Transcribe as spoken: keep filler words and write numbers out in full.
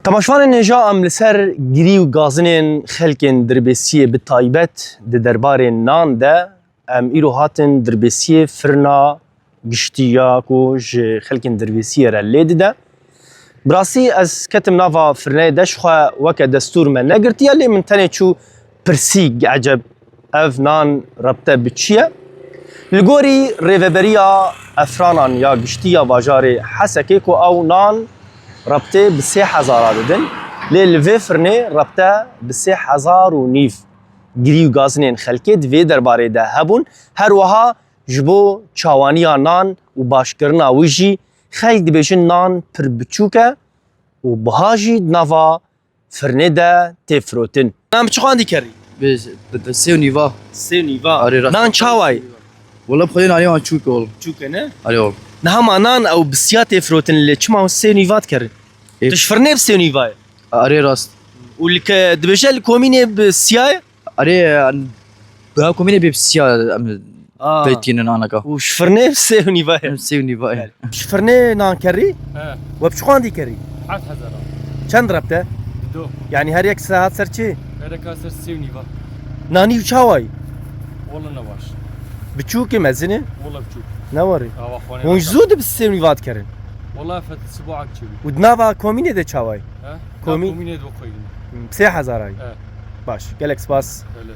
Temaşevanên hêja, em li ser girî û gazinên xelkên Dirbêsiyê, bi taybet di derbarê nan de, em îro hatin Dirbêsiyê, firna giştî ya ku ji xelkên Dirbêsiyê re lê dide. Bi rastî ez ketim nava firneyê de, ji xwe weke destûr me negirtiye, lê min tenê çû pirsî, eceb ev nan rebte bi çi ye? Li gorî Rêveberiya Efranan ya Giştî ya bajarê Hesekê ku ew nan rebtê bi sê hezara didin, lê li vê firnê rebte bi sê hezar û nîv girî û gazinên xelkê di vê derbarê de hebûn. Her wiha ji bo çawaniya nan û başkirina wî jî xelk dibêjin nan pir biçûk e û biha jî di nava firnê de tê firotin. Nan bi çi xwendî kerî? Bi, bi, bi sê û nîva. Sê û nîva. Arê, rast. Nan çawa ye? Wala bi xwedê nanê wan çûk ol. Çûk e ne? Arê ol. Niha ma nan ew bi siya tê firotin, lê çima sê û nîva dikerin? E. Tu ji firnê bi sê û nîva ye? Arê rast. Û li ke dibêje li komînê bi siya ye? Arê, an, bi komînê bê bi siya em Aa. Peytînin anaka. Û ji firnê bi sê û nîva ye. Em sê û nîva ye. Ji firnê nan kerî? He. We bi çi xwendî kerî? Heft hezar. Çend rebte? Dido. Yani her yek saet ser çi? Her yek ser sê û nîva. Nanî û çawa ye? Wala ne baş. Biçûk e, mezin e? Wala biçûk. Ne warî. Ava xwanê. Hûn zû di bi sê û nîva dikerin. Wala fet sibo ak çevi. Û di nava komînê de çawa ye? He? Komî- Komînê de koyun. Sê hezar ay. He. Baş. Gelek spas. Öyle.